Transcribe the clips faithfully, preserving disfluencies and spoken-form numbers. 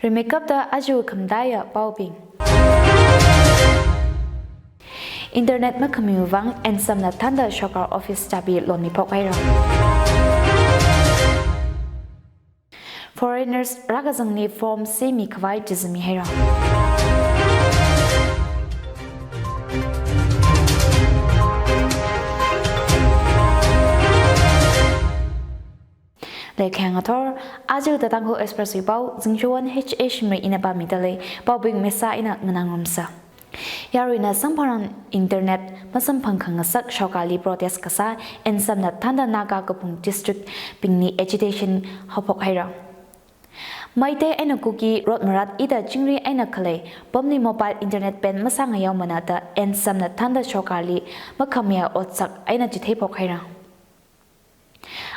Rimeikapta aja khamataiya paobing. Internet makhamiwui vang ENSAM na thānda shokar office chabi lonmiphok haira. Foreigners rākazangli form C mikhavai chizami haira. Leikha ngathor, aja The Tangkhul Express wui pao, Zingchuwan H A Shimray ina pāmidalei, paobing maisā eina nganāngarumsa. Yaruina samphangran internet masamphang khangasak shokarli protest kasā ENSAM na thānda Naga kaphung district bingli agitation haophok haira. Meitei eina Kuki rotmarat ida chingri eina khalei pamli mobile internet ban masāngayaomana da ENSAM na thānda shokarli makhamayā otsak eina chitheithok haira.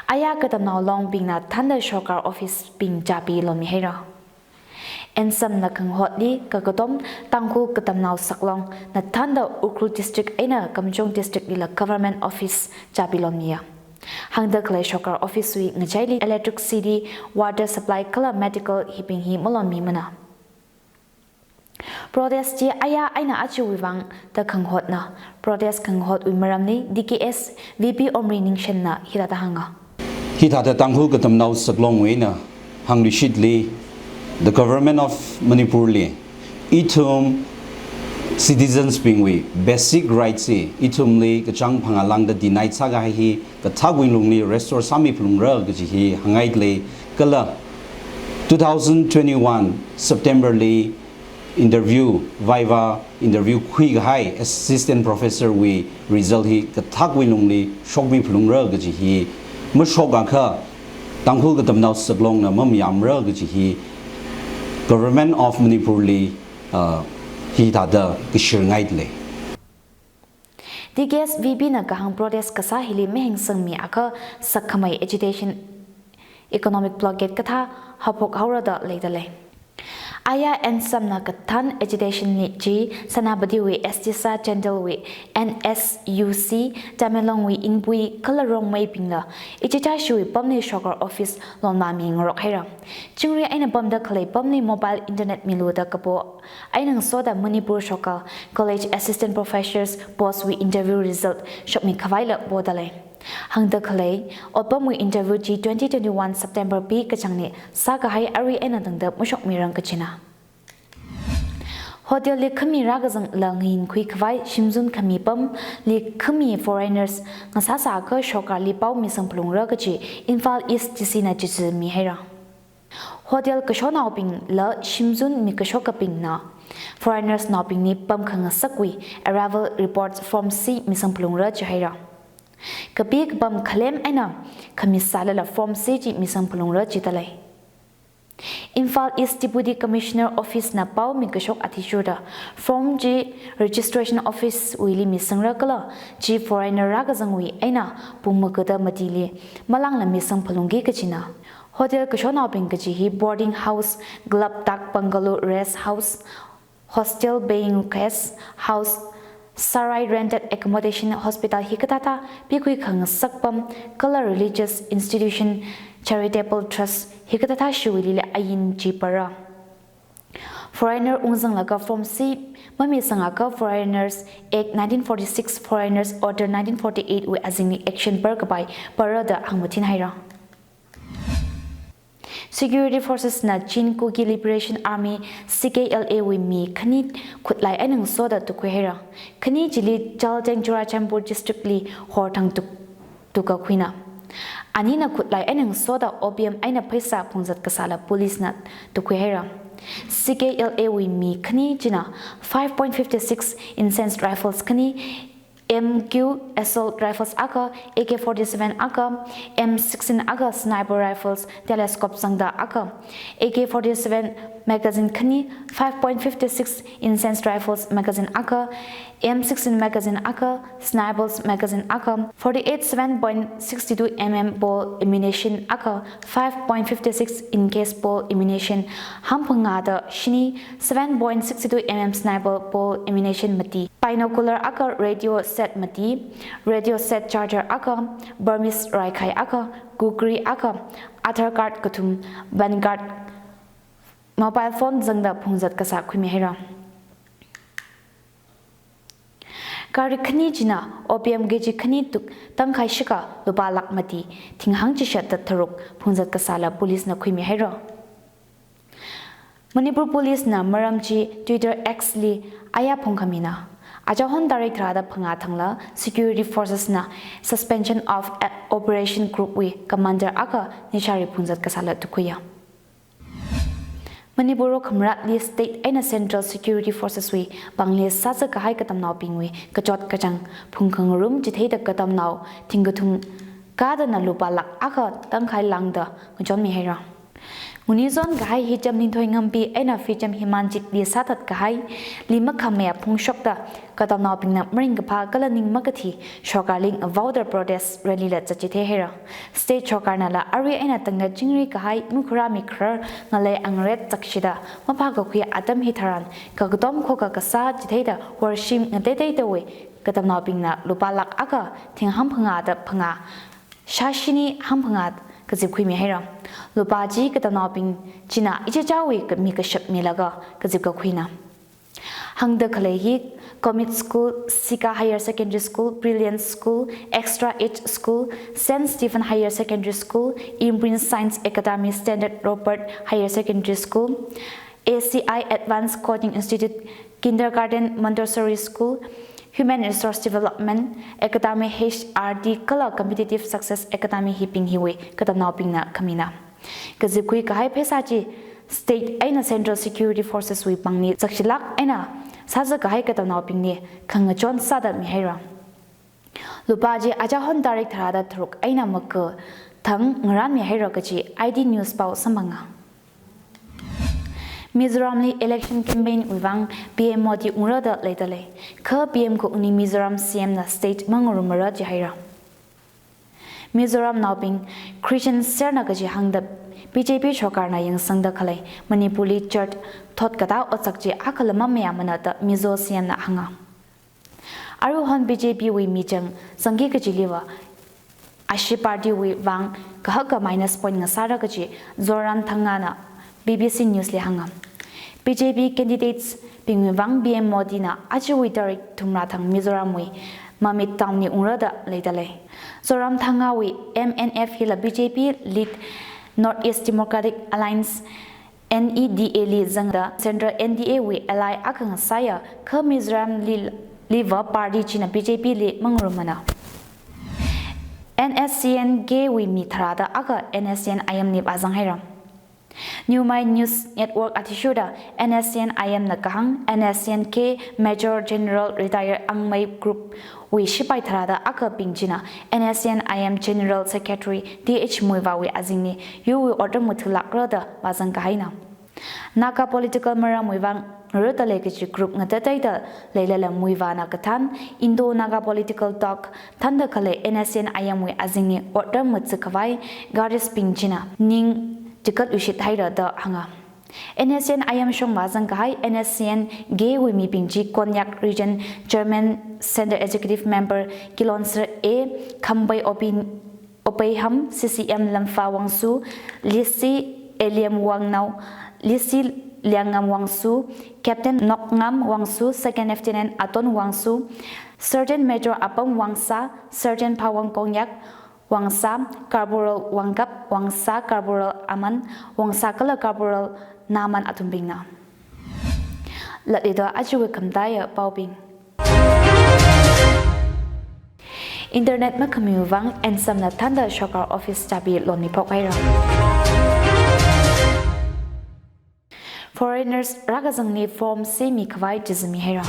Aya Katamnao Long bingna thānda shokar office bing chabi lonmi haira. ENSAM na khangahotli kakatom Tangkhul Katamnao Saklong na thānda Ukhrul district eina Kamjong district lila government office chabi lonmiya. Hāngda khalei shokar office wui ngachaili electricity, water supply kala medical hibing hi malonmimana. Protest chi aya eina ajawui vang da khangahotna. Protest khangahotwui maramli D K S V P Omri Ningshen na hithāda hānga. Hithāda Tangkhul Katamnao Saklongwui eina hāngluishitli, the Government of Manipur li ithum citizens bingwui basic rights hi ithumli kachāng phangā lāngda denied sākahai hi kathakwui lungli restore sāmiphalungra kaji hi hāngngaidalei, kala two thousand twenty-one September li interview, viva interview khuikahai assistant professor wui result hi kathakwui lungli shokmiphalungra kaji hi, mashokakha Tangkhul Katamnao Saklongna mamayāmara kaji hi Government of Manipur li, uh, hithāda kashirngaidalei. D K S V P na kahāng protest kasā hili mahengsangmiakha sakkhamei agitation, economic blockade kathā haophok haora da leidalei. Aya ENSAM na kathān agitation ni chi Senapatiwui S T Sir Chandel wui N S U C, Tamenglong wui Inpui kala Rongmei bingla ichichāshiwui pamli shokar office lonmami ngarok haira. Chingri eina pamda khalei pamli mobile internet milu da kapo eina ngasoda Manipur Shokar College Assistant Professors Post wui interview result shokmikhavaila podalei. Hāngda khalei, otpamwui interview chi twenty twenty-one September pi kachāngli sākahai arui eina tangda mashokmirang kachina. Hotel li khami rākazangla ngayinkhuikhavai shimzun khami pamli khami foreigners ngasāsāakha shokarli pao misangphalungra kaji Imphal East D C na chichāmi haira. Hotel kashoknaobingla shimzun mikashokabingna foreigners naobingli pam khangasakwui arrival reports form C misangphalungra jihaira. Kapi kapam khalem eina khamisālala form C chi misangphalungra jidalei. Imphal East Deputy Commissioner Office na pao mikashok athishurda form chi registration office wuili misangra kala chi foreigner rākazangwui eina pung magada matili malāngla misangphalungki kachina. Hotel kashoknaobing kaji hi boarding house, club, dak bungalow, rest house, hostel, paying guest house, sarai, rented accommodation, hospital hikathāthā pikhui khangasak pam kala religious institution, charitable trust hikathāthāshiwuilila ain chi para. Foreigner ungzanglaga form C mamisangakha Foreigners Act nineteen forty-six, Foreigners Order nineteen forty-eight wui azingli action parkapai para da hāngmathin haira. Security Forces na Chin Kuki Liberation Army, C K L A wui mi khani khutlai eina ngasoda tukhui haira. Khani chili Chalteng Churachandpur District li horthang tuk, tukakhuina. Anina khutlai eina ngasoda opium eina pheisā phungzat kasāla police na tukhui haira. C K L A wui mi khani china five point fifty-six incense rifles khani, M Q assault rifles akha, A K forty-seven akha, M sixteen akha, sniper rifles, telescope sangda akha, A K forty-seven magazine khani, five point fifty-six incense rifles magazine akha, M sixteen magazine akha, snipers magazine akha, forty-eight seven point six two M M ball ammunition akha, five point fifty-six in-case ball ammunition hangphangāda shini, seven point six two M M sniper ball ammunition mati, binocular akha, radio set mati, radio set charger akha, Burmese raikhai akha, kukri akha, Aadhaar card kathum, PAN card mobile phone zangda phungzat kasā khuimi haira. Gari khani china opium kg khani tuk tangkhai shikha lupā lakh mati, thinghang chishat da tharuk phungzat kasāla police na khuimi haira. Manipur Police na maram chi Twitter X li aya phungkhamina. Achahon tarik tharāda phangā thangla security forces na Suspension of Operation group wui commander akha nishari phungzat kasāla tukhuiya. Manipur khamratli state eina central security forces wui pāngli sāzā kahai katamnaobingwui kachot kachāng phungkhangarum chitheida katamnao thingkathum kadana lupā lakh akha tangkhai lāngda ngachonmi haira. Ngunizon kahai Hicham Ninthoi Ngampi eina Phicham Himanjit li sāthat kahai li makhameya phungshokta katamnaobingna maringkaphā kala ning makathi shorkarli ngavaoda protest rally la zatchithei haira. State shorkarnala arui eina tangda chingri kahai mikhuirā mikharar ngalei angret zakshida maphākakhui atam hitharan kakatom khokha kasā chitheida worshim ngateiteidawui katamnaobingna lupā lakh akha thinghang phangāda phangā shāshini hangphangā kazip khuimi haira. Lupā chi katamnaobing china ichichāwui mi kashap milaga kazip kakhuina. Hāngda khalei hi Comet School, Sika Higher Secondary School, Brilliant School, Extra Age School, Saint Stephen Higher Secondary School, Imprin Science Academy, Standard Robert Higher Secondary School, A C I Advanced Coaching Institute, Kindergarten Montessori School, Human Resource Development Academy, H R D kala Competitive Success Academy hibing hiwui katamnaobingna khamina. Kazipkhui kahai pheisā chi state eina central security forces wui pāngli zakshilāk eina sāzā kahai katamnaobingli khangachon sāda mihaira. Lupā chi achahon tarik tharāda tharuk eina makathang ngarānmi haira kaji I D News pao samphanga. Mizoramli election campaign wui vang P M Modi ungrada leidalei. Kha P M kha ungli Mizoram C M na state mangarumara jihaira. Mizoramnaobing Christian serna kaji hāngda B J P shorkarna yangsangda khalei Manipurli church thot katā otsak chi akhala mamayāmana da Mizo C M na hānga. Aruihon B J P wui michang zangki kajiliva ashi party wui vang kahaka minus point ngasāra kaji Zoramthanga na B B C News li hānga. B J P candidates bingwui vang P M Modi na ajawui tarik thumrā thang Mizoram wui Mamit town li ungrada leidalei. Zoramthanga wui M N F hila B J P lead North East Democratic Alliance N E D A li zangda Central N D A wui ally akha ngasāya kha Mizoramli, liva party china B J P li mangarumana. N S C N K wui mi tharāda akha N S C N I M li vāzang haira. Newmai News Network athishurda N S C N I M na kahāng N S C N K Major General Retire Angmei Group wui shipai tharāda akhabing china N S C N I M General Secretary T H Muivah wui azingli yurwui otram ngathālākra da vāzang kahaina. Naga political maramwui vang ngarada lei kaji group ngateiteida leilala Muivah na kathān Indo-Naga political talk thānda khalei N S C N I M wui azingli otram ngathā khavai Garis bing china ning chikatluishit haira da hānga. N S C N I M shong vāzang kahai N S C N K wui mibing chi Konyak Region Chairman Central Executive Member Kilonser A, Khambai Opi, Opeiham, C C M Lamfa Wangsu, Lisi Eliam Wangnao, Lisi Liangam Wangsu, Captain Nokngam Wangsu, Second Lieutenant Aton Wangsu, Sergeant Major Apam Wangsa, Sergeant Phawang Kongyak, Wangsa, Corporal Wangkap, Wangsa, Corporal Aman, Wangsa kala Corporal Naman athumbingna. Latlida ajawui khamataiya paobing. Internet makhamiwui vang N S A M na thānda shokar office chabi lonmiphok haira. Foreigners rākazangli form semikhavai chizami haira.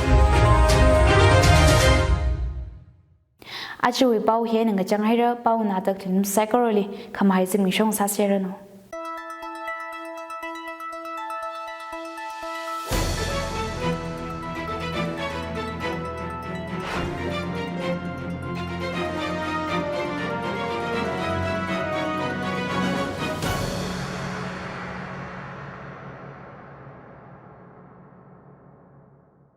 Ajawui pao hina ngachang haira, pao nada khalim saikorali khamahai zimiksho sāseranu.